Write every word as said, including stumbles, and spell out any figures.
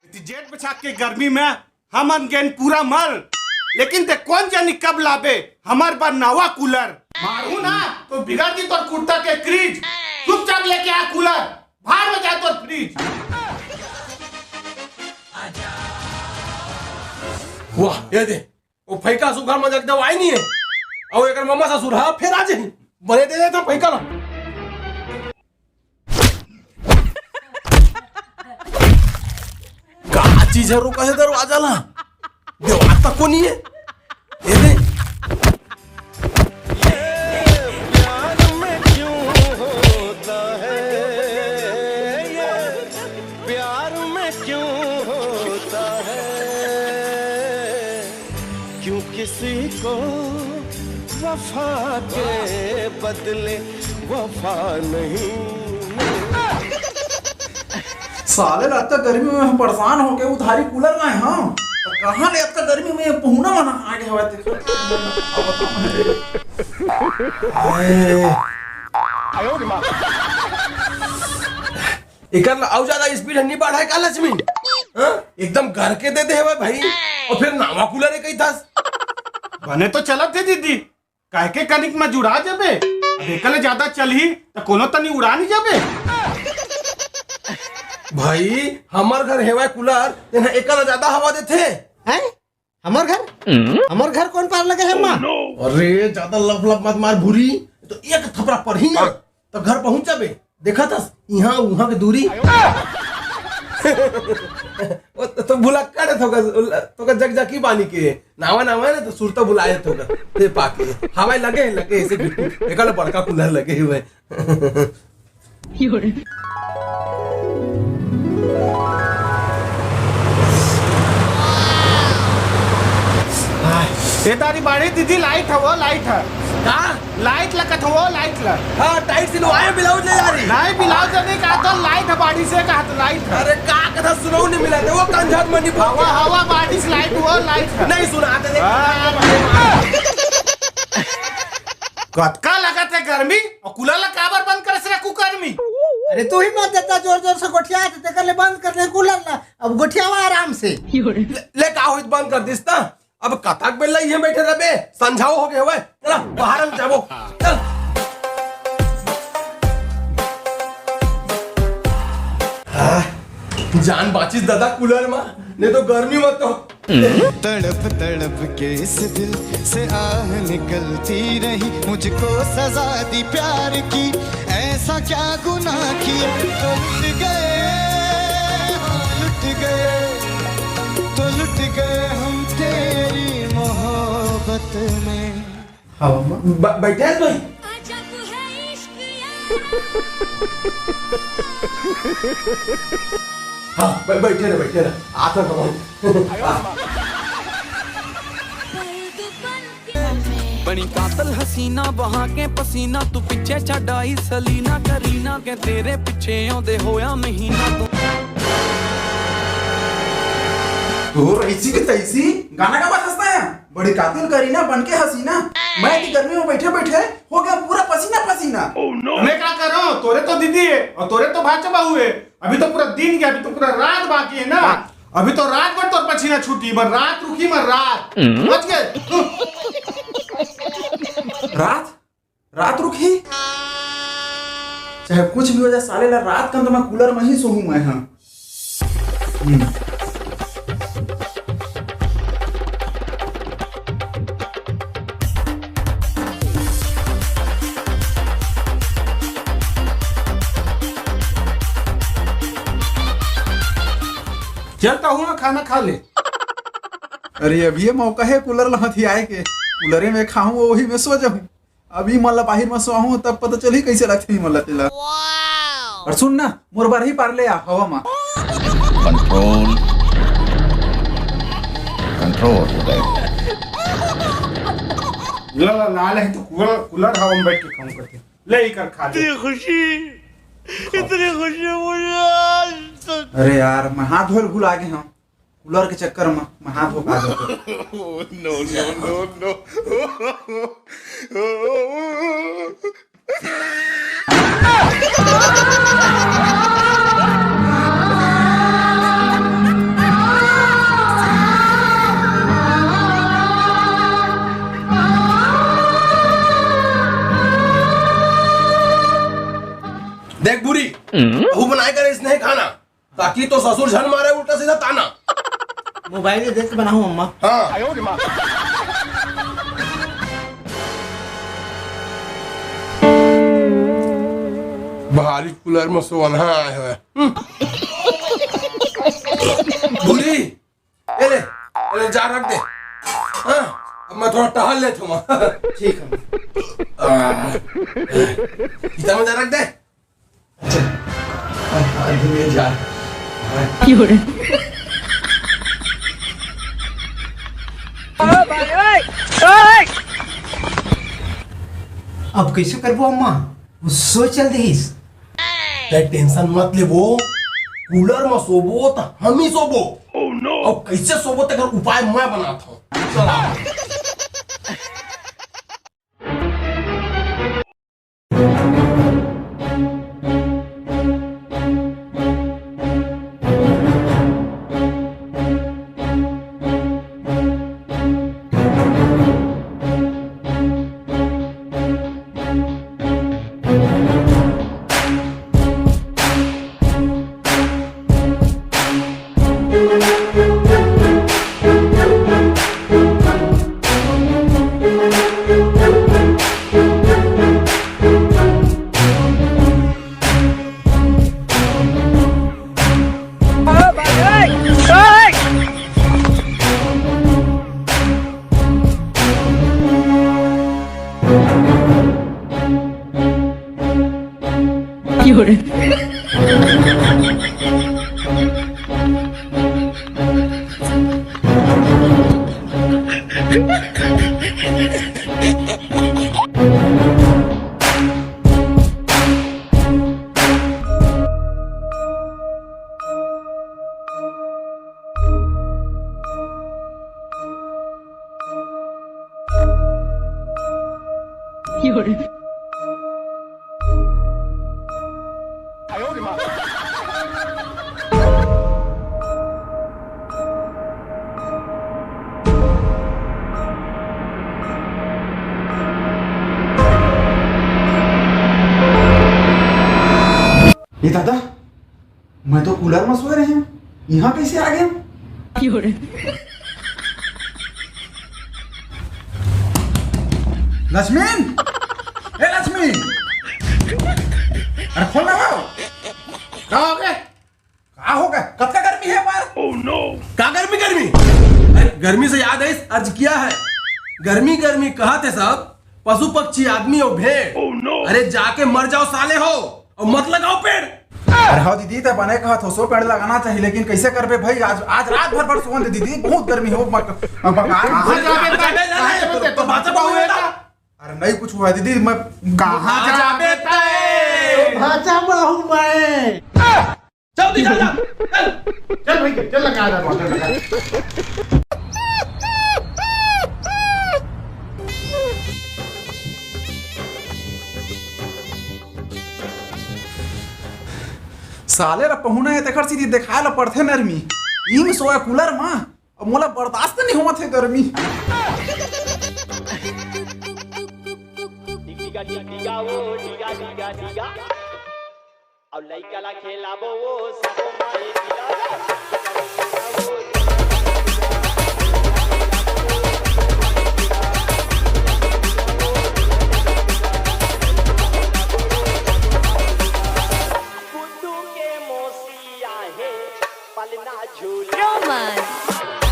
जेठ बैसाख के गर्मी में हमन गेन पूरा मल, लेकिन ते कोन जनी कब लाबे हमर बर नवा कूलर। मारू ना तो बिगड़ दी तोर कुर्ता के क्रीज। चुपचाप लेके आ कूलर, बाहर में जाए तोर फ्रीज। वाह, ये दे, वो फैका सुघर मजाक दवाई नहीं है। और एकर ममा ससुर हा फेर आ जाही। बने दे देता फैका ला। का चीज है, रुका है दरवाजा ला। दरवाजा तक को नहीं है। ये दे। प्यार में क्यों होता है ये? प्यार में क्यों होता है? क्यों किसी को वफा के बदले वफा नहीं मिलती? साले, लगता गर्मी में हम परेशान होके उधारी कूलर लाए, हाँ। तो कहाँ ले अतका गर्मी में पहुना मना आगे हवा देखो। अब बताओ। हाय। एकर ला अउ ज्यादा स्पीड नहीं बढ़ाए का लक्ष्मी? हाँ? एकदम घर के दे दे हवे भाई। और फिर नावा कूलर है कही थस। बने तो चलत थे दीदी, काहे के कनिक में जुड़ा जाबे। अब एकर ले ज्यादा चलही त कोनो तनी उड़ा नहीं जाबे। भाई, हमर घर हेवय कूलर, तेन एकर ले ज्यादा हवा देथे। हैं? हमर घर? हमर घर कोन पार लगे हे माँ? अरे, ज्यादा लफ लफ मत मार भूरी, तो एक थपरा पड़ही ना, तो घर पहुंच जाबे। देखा थस, इहाँ उहाँ के दूरी। वो तो, तो भुलक्कड़ है थोका, थोका जगजकी बानी के। नावा नावा है ना, तो सुरता भुलाए थोका। ते पाके। हवाई लगे, लगे, ऐसे बिल्कुल। एकर बड़का कूलर लगे हुए। ए तारी बाड़ी दीदी, लाइट है वो, लाइट है। का? लाइट लगत हो, लाइट ला। हाँ, टाइट से लो, आए ब्लाउज ले जा रही। नहीं, ब्लाउज नहीं कहा तो लाइट है, बाड़ी से कहा तो लाइट है। अरे, का कथा सुनाऊ नहीं मिला थे, वो कंझात मंडी पहुंच हवा, गया। हवा, बाड़ी से लाइट, वो लाइट है। नहीं सुना थे, देख। हाँ। कतका लगत है गर्मी, और कूलर ला काबर बंद करे से रखू गर्मी? अरे, तू ही मत देता जोर जोर से गोठिया, तो तेकर ले बंद कर दे कूलर ला। अब गोठियावा आराम से। ले, ले का होइत, बंद कर दिस ना। अब कतक बेला इहे बैठे रहबे, संझाओ हो गए हवे। चला, बाहर हम जाबो। चल। हाँ, जान बाचिस दादा कूलर मा, नहीं तो गर्मी मत तो। तड़प तड़प के इस दिल से आह निकलती रही, मुझको सजा दी प्यार की, ऐसा क्या गुनाह किया, तो लुट गए, हाँ, लुट गए, तो लुट गए हम तेरी मोहब्बत में। हाँ, ब-, बैठे हैं भाई। हाँ, बै-, बैठे रहे, बैठे रहे। आता हूँ। हाँ। बड़ी कातल हसीना, बहा के पसीना, तू पीछे छड्ड आई सलीना, करीना के तेरे पीछे आंदे होया महीना तू। तो ऐसी की तैसी गाना का बात हंसता है? बड़ी कातिल करीना बन के हसीना, मैं की गर्मी में बैठे बैठे हो गया पूरा पसीना पसीना। मैं क्या कर रहा हूँ? तोरे तो दीदी है और तोरे तो भाचा बहू है। अभी तो पूरा दिन गया, अभी तो पूरा रात बाकी है ना। अभी तो रात भर तो पसीना छूटी, मर रात रुकी, मर रात। समझ गए? रात? रात रुकही? चाहे कुछ भी हो जाए, साले ला रात कन तो मैं कूलर में ही सोहूं मैं, हाँ। हम्म। चलता हूँ, खाना खा ले। अरे, अभी ये मौका है कूलर ला हथियाए के। कूलरे में खाहूँ, वही में सो जाहूँ। अभी मन ला बाहिर में सोहूँ, तब पता चलही कैसे लगथे मन ला तेला। और सुन ना, मोर बर ही पार ले आ हवा मा। कंट्रोल, कंट्रोल उदय। ला, ला, ला, ले, तो कूलर, कूलर हवा में बैठ के काम करते। ले, इकर खा ले। इतनी खुशी, इतनी खुशी मुझे आज तक। अरे यार, मैं हाथ धोए भुला गे हूँ। कूलर के चक्कर में मैं हाथ धो पा जाता। No, no, no, no। ताकि तोर ससुर झन मारे उल्टा सीधा ताना। मोबाइल दे देख बनाहूं अम्मा। हाँ। भारी कूलर में सोवनहा आए हवय। हम्म। भूरी, ए ले, ए ले, जा रख दे। हाँ, अब मैं थोड़ा टहल लेत हूँ। ठीक है। आ, इतना में जा रख दे। अच्छा। हाँ, हाँ, धीरे जा। हाँ। अब कइसे करबो अम्मा? वो सोच चल देहिस। तै टेंशन मत ले वो, कूलर म सोबो त हम ही सोबो। Oh no! अउ कइसे सोबो तेकर उपाय मैं बनात हूँ। चला। ए दादा, मैं तो कूलर में सोए रहे हूँ, यहाँ कैसे आ गया? लक्ष्मी, ए लक्ष्मी, अरे खोल ना वो। का हो गया? का हो गया? कतका गर्मी है बाहर? Oh no! का गर्मी, गर्मी? अरे गर्मी से याद है, अर्ज किया है। गर्मी गर्मी कहा थे सब, पशु पक्षी आदमी और भेड़। Oh no! अरे जाके मर जाओ साले हो, अउ मत लगाओ पेड़। अरे हाँ दीदी, तै बने कहत हो, सो पेड़ लगाना चाहिए, लेकिन कैसे करबे भाई? आज, आज रात भर बरसोन दे दीदी, बहुत गर्मी हो। मक-, मकान कहाँ जाबे तै? कहाँ जाबे तै? तो बाचा बाबू बेटा। अरे नहीं कुछ हुआ दीदी, मैं कहाँ जाबे तै? बाचा बाबू मैं। चल दी, चल, चल, चल। चल भाई, चल लगा दे, चल लगा। साले ला पहुना हे, तेकर सेती देखाय ला पड़थे नरमी। इम सोय कूलर म, अब मोला बर्दाश्त नहीं होवत हे गर्मी। अउ लइका ला खेलाबो वो सब माई पिला। बुद्धू के मौसी आहे, पलना झूला। Roman।